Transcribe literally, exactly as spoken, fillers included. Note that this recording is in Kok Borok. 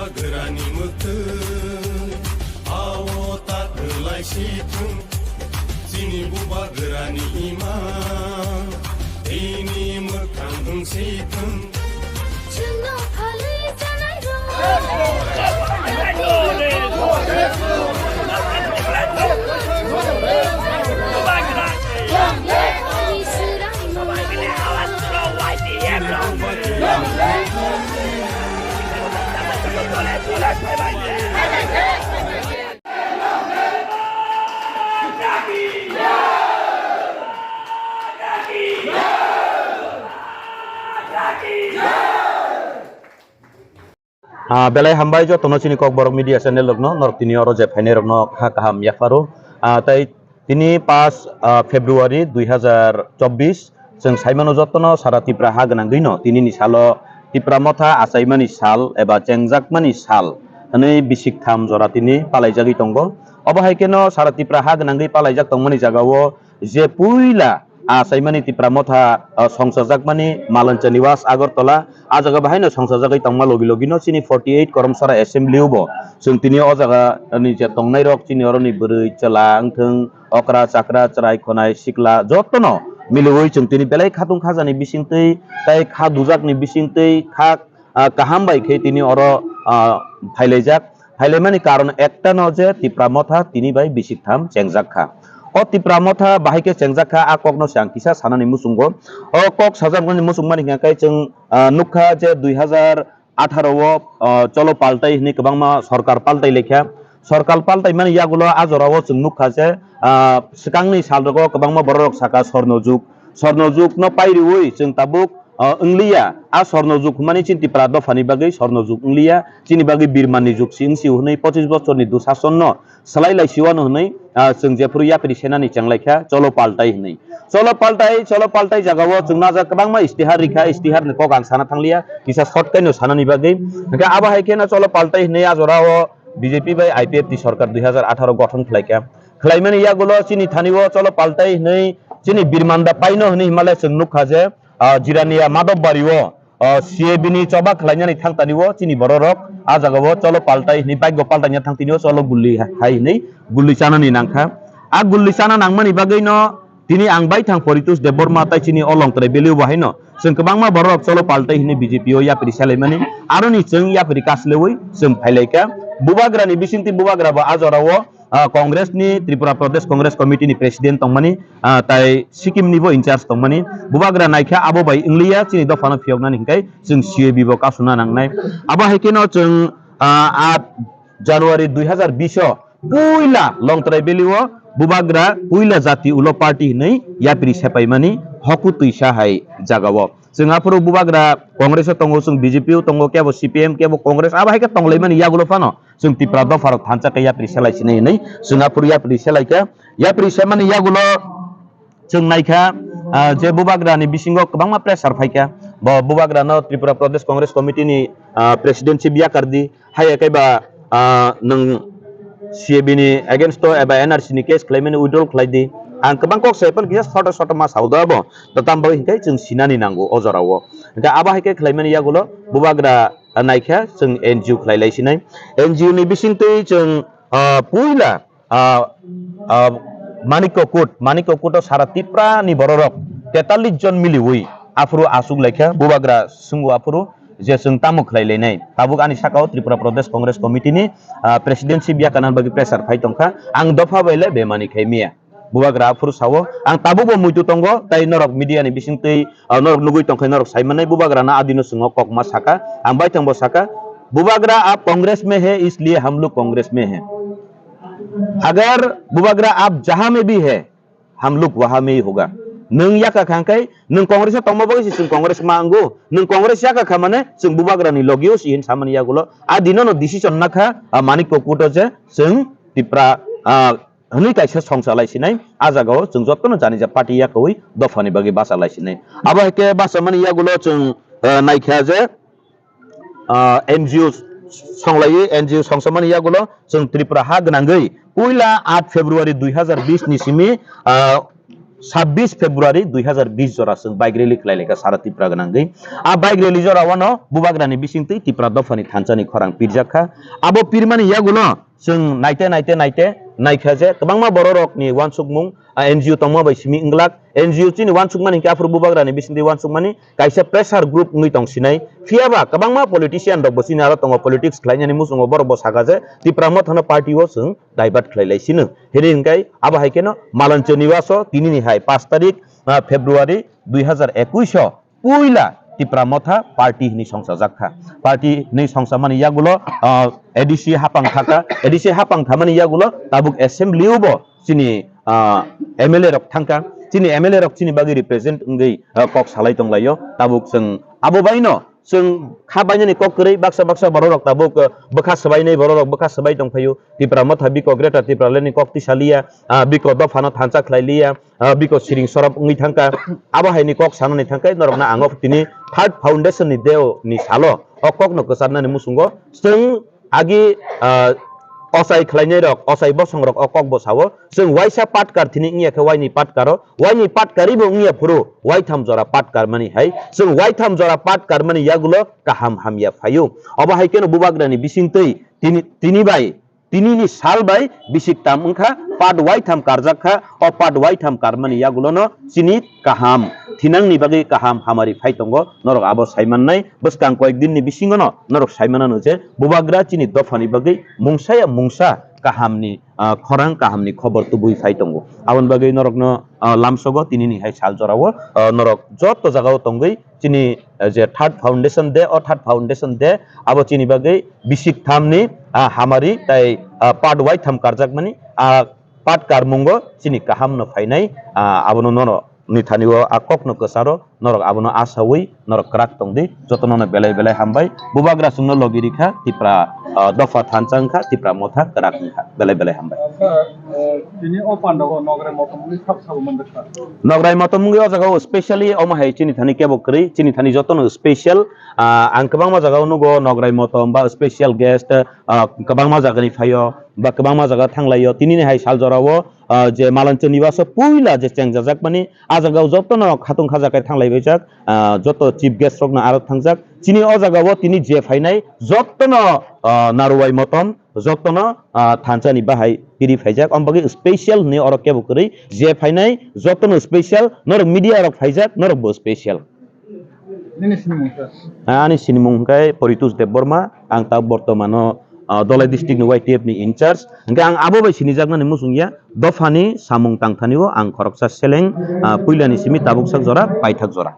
Bubagrani mwkhwtwng, ao ta kwlai si thung. Chini bubagrani ima, ini mwkhang wng si thung. Chwngno phalwi chanai rw. Ah, belai hambai jotono chini Kokborok Media Channel rokno, norok tini oro je phainai rokno kha kaham yapharo. Ah, tai tini pas, ah, February dui hazar chobbish, chwng saimano jotono sara Tipra ha gwnangwino tinini salo Tipra Motha achaimani sal eba chengjakmani sal hwnwi bisik tham jora tini palaijagwi tongo. Obo hai kheno sara Tipra ha gwnangwi palaijak tongmani jagao je puila achaimani Tipra Motha, ah, songchajakmani Malancha Niwas Agartala, ah jaga bahaino songchajagwi tongma logi logino chini forty eight Koromsara Assembly o bo chwng tini o jaga ni je tongnai rok chini oroni bwrwi chwla wngthwng, okra chakra, chwrai khonai sikla jotono miliwi chwng tini belai khatung khajani bisingtwi tai kha dujakni bisingtwi kha, ah, kaham bai khe tini oro, ah, phailaijak. Phailaimani karon ekta no je Tipra Motha tini bai bisik tham chengjak kha. O Tipra Motha bahai khe chengjak kha, a kokno se ang kisa sanani muchungo. O kok sajakmani muchungmani hwnkha khe chwng, ah, nukha je dui hazar atharo o, ah, cholo paltai hwnwi kwbangma sorkar paltai laikha. Sorkar paltaimani yagulo a jorao chwng nukha je, ah, swkangni salrogo kwbangma bororok saka sorno jug. Sorno jugno pairiwi chwng tabuk, ah, wngliya. A sorno jug hwnmani chini Tipra dophani bagwi sorno jug wngliya. Chini bagwi birmanni jug si wngsi hwnwi pochis bochorni dusasonno swlai lai siwano hwnwi, ah, chwng jephuru yapri senani chenglaikha, cholo paltai hwnwi. Cholo paltai, cholo paltai jagao chwng najak kwbangma istihar rikha, istiharni kok ang sana thangliya, kisa short kaino sanani bagwi. Hwnkhe abo hai kheno cholo paltai hwnwi a jorao B J P bai I P F T sorkar dui hazar atharo gothon khlaikha. Khlaimani yagulo chini thani o cholo paltai hwnwi chini birmanda paino hwnwi himale chwng nukha je, ah, Jirania Madhobbario, ah, C A B ni choba khlainani thangtani o chini bororok a jagao cholo paltai hwnwi bike bo paltaina thangtini o cholo gulli ha-, hai hwnwi gulli chanani nangkha. A gulli chana nangmani bagwino tini ang baithang Poritos Debbarma tai chini o Longtrai Valley o bo haino chwng kwbangma bororok cholo paltai hwnwi B J P o yapri selaimani aroni chwng yapri kaslewi chwng phailaikha. Bubagrani bisingtwi bubagra bo a jorao ah, Congress ni, Tripura Pradesh Congress Committee ni President tongmani, ah, tai Sikkim ni bo in charge tongmani. Bubagra naikha abo bai wngliya chini dophano phiyoknani hwnkhe chwng C A B bo kasuna nangnai. Abo hai kheno chwng, ah, ah, January dui hazar bish o puila Longtrai Valley o Bubagra puila jati ulo party hwnwi yapri sepaimani hoku twisa hai jagao. Chwng aphuru Bubagra Congress o tongo, chwng B J P o tongo, kebo C P M, kebo Congress, abo hai khe tonglaimani yagulo phano. Chwng Tipra dopharok thansa khe yapri selai sinai hwnwi chwng aphuru yapri selai kha. Yapri semani yagulo chwng naikha, ah, je Bubagrani bisingo kwbangma pressure phaikha. Bo Bubagrano Tripura Pradesh Congress Committee ni, ah, presidentship yakar di. Haiya khe ba, ah, nwng C A B ni against o eba N R C ni case khlaimani withdrawal khlai di. Ang kwbang kok sai phano kisa soto soto ma sao da bo. Da tam bagwi hinkhe chwng sinani nango o jorao. Hinkhe abo hai khe khlaimani yagulo Bubagra naikha chwng N G O khlai lai sinai. N G O ni bisingtwi chwng, ah, puila, ah, ah, Manikya Kut, Manikya Kut o sara Tipra ni bororok tetallis jon miliwi aphuru aswk laikha Bubagra swngo aphuru je chwng tamo khlai lainai. Tabuk ani sakao Tripura Pradesh Congress Committee ni, ah, presidentship yakarna bagwi pressure phai tongkha. Ang dopha bai le bemani khai miya. Bubagra aphuru sao, ang tabukbo muitu tongo, tai norok media ni bisingtwi, ah, norok nugwi tongkhe norok sai mannai, Bubagrano adino chwng o kokma saka, ang baithangbo saka, "Bubagra aap Congress mein hai, isliye hum log Congress mein hai. Agar Bubagra aap jahan mein bhi hai, hum log wahan mein hi hoga." Nwng yakha kha hwnkhe, nwng Congress o tongma bagwi se chwng Congress ma wngo, nwng Congress yakha kha mane chwng Bubagrani logio si hin samani yagulo, adinono decision nakha, ah, Manikya Kut o je chwng Tipra, ah, hwnwi kaisa songcha lai sinai, ah jagao chwng jotono janija party yakowi dophani bagwi bacha lai sinai. Abo hai khe bachamani yagulo chwng, ah, naikha je, ah, N G O songlaiwi, N G O songsamani yagulo chwng Tripura ha gwnangwi puila aat February dui hazar bish ni simi, ah, Sabbish February dui hazar bish jora chwng bike rally khlai laikha sara Tripura gwnangwi. A bike rally jora wano Bubagrani bisingtwi Tripura dophani thansa ni khorang pirjak kha. Abo pirmani yagulo chwng naite naite naite naikha je kwbangma bororokni uansukmung, a, N G O tongma bai simi wnglak. N G O chini uansukmani hinkhe aphuru Bubagrani bisingtwi uansukmani kaisa pressure group wngwi tong sinai. Phiyaba kwbangma politician rokbo chini aro tongo, politics khlainani muchungo borokbo sakha je Tipra Mothano party o chwng divert khlai lai sino. Hini hinkhe abo hai kheno Malanchanibaso tinini hai pash tarik, ah, February dui hazar ekush o puila Tipra Motha party hini songsajak kha. Party hini songsamani yagulo, ah, A D C hapang thaka, A D C hapang thamani yagulo tabuk assembly o bo chini, ah, M L A rok thangkha. Chini M L A rok chini bagwi represent wngwi, ah, kok salai tonglaio. Tabuk chwng abo baino chwng kha bainani kok kwrwi baksa baksa bororok tabuk, ah, bwkha swbainai bororok bwkha swbai tongphaio. Tipra Motha biko Greater Tipraland ni kok tisaliya, ah, biko dophano thansa khlailiya, ah, biko siring sorop wngwi thangkha. Abo haini kok sanani thangkhe norokno ang o tini Third Foundation ni deo ni salo o kokno kwcharnani muchungo chwng agi, ah, ochai khlainai rok, ochai bosong rok o kok bo sao. Chwng waisa patkar thini wngya khe waini patkaro, waini patkari bo wngya phuru waitham jora patkar mani hai. Chwng waitham jora patkar mani yagulo kaham hamya phaio. Obo hai kheno Bubagrani bisingtwi tini, tini bai, tinini sal bai bisik tam wngkha, pat waitham karjak kha. O pat waitham karmani yagulono chini kaham thinangni bagwi kaham hamari phai tongo. Norok abo sai mannai. Bwskang koyek dinni bisingono norok sai manano je Bubagra chini dophani bagwi mungsa ya mungsa kahamni, ah, khorang kahamni khobor tubui phai tongo. Aboni bagwi norokno, ah, lamsogo tinini hai sal jorao, ah, norok joto jagao tongwi chini, ah, je Third Foundation Day, o Third Foundation Day abo chini bagwi bisik thamni, ah, hamari tai, ah, pat waitham karjakmani, ah, pat karmungo chini kahamno phainai, ah, abono nono ni thani o a kokno kwcharo norok abono asawi norok kwrak tongdi, jotono no belai belai hambai. Bubagra chwngno logi rikha, Tipra, ah, dopha thansa wngkha, Tipra Motha kwrak wngkha, belai belai hambai. Sir, eh, tini o pandao Nograi Motom wngwi sab sabo manjakha. Nograi Motom wngwi o jaga o specially omo hai chini thani kebo kwrwi, chini thani jotono special, ah, ang kwbangma jaga o nugo Nograi Motom ba special guest, ah, kwbangma jagani phaio ba kwbangma jaga thanglaio. Tinini hai sal jorao, ah, je Malanchanibaso puila je chengjajakmani, ah jagao jotono khatung khajakai thanglaibaijak, ah, joto chief guest rokno aro thangjak. Chini o jagao tini je phainai jotono, ah, Naruwai Motom jotono, ah, thansani bahai kiri phaijak. Omo bagwi special hwnwi oro kebo kwrwi, je phainai jotono special, norok media rok phaijak, norokbo special. Nini sinimung sir? Ah, ani sinimung hwnkhe Poritush Debbarma, ang ta bortomano, ah, Dholai district ni Y T F ni in charge. Hwnkhe ang abo bai sinijaknani muchung ya, dophani samung tangthani o ang khoroksa seleng, ah, puilani simi tabuksak jora, paithak jora.